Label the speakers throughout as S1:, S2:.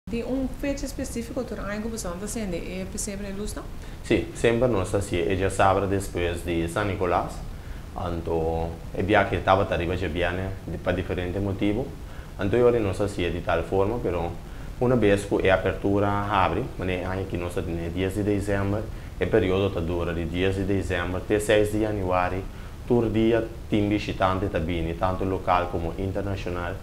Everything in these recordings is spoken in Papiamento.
S1: Tin un fecha spesífiko tur aña ku boso ta sende e pesebre lusnan?
S2: Sí, semper nos ta hasié e djasabra despues di San Nicolas. Anto e biahe tabata riba djabièrnè pa diferente motibu. Anto e ora nos a hasié di tal forma, pero una bes ku e apertura habri, manera e aña aki nos ta tene 10 di desèmber, e periodo ta dura di 10 di desèmber te 6 di yanüari. Tur dia tin bishitante ta bini, tantu lokal komo internashonal.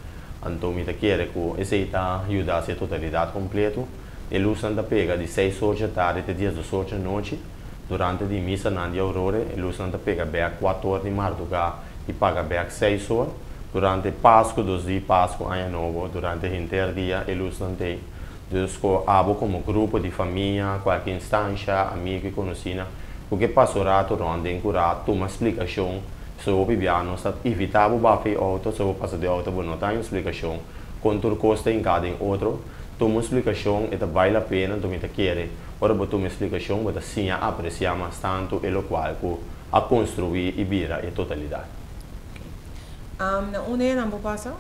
S2: Anto mi ta kere ku esei ta yuda hasi e totalidat kompleto. E lusnan ta pega di 6 or djatardi te 12 or djanochi. Durante di misanan di Aurora e lusnan ta pega bèk 4 or di mardugá i paga bèk 6 or. Durante Pasku, 2 dia Pasku, Aña Nobo, durante henter dia e lusnan t'ei. Dus ku abo komo grupo di famia, kualke instansha, amigu i konosínan, ku ke pasa un ratu rònt den kurá, tuma splikashon. So hopi bia nos ta evitá bo baha e outo, so bo pasa den outo bo no ta haña un splikashon. Kon tur kos ta hinká den otro. Tuma un splikashon, e ta bai la pena, anto mi ta kere ora bo tuma e splikashon bo ta siña apresiá mas tantu e lokual ku a konstruí i bira e totalidat.
S1: Na unda e nan por pasa?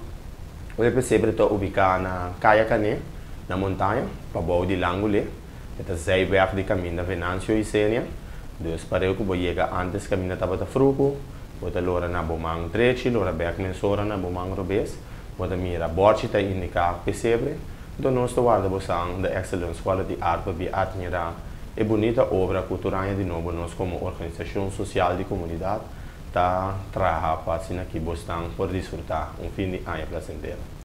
S2: E pesebre ta ubiká na Kaya Kané, na Montaña, pabou di Langule. E ta zijweg di kaminda Venancio Isenia. Dus pareu ku bo yega antes kaminda tabata fruku, bo ta lora na bo man drechi, lora bèk mesora na bo man robes. Bo ta mira bòrchi ta indiká pesebre. Anto nos ta warda bosan The Excellence Quality Art pa bi atmirá e bunita obra ku tur aña di nobo nos komo organisashon sosial di komunidat ta traha pa asina ki bosnan por disfrutá un fin di aña plasentero.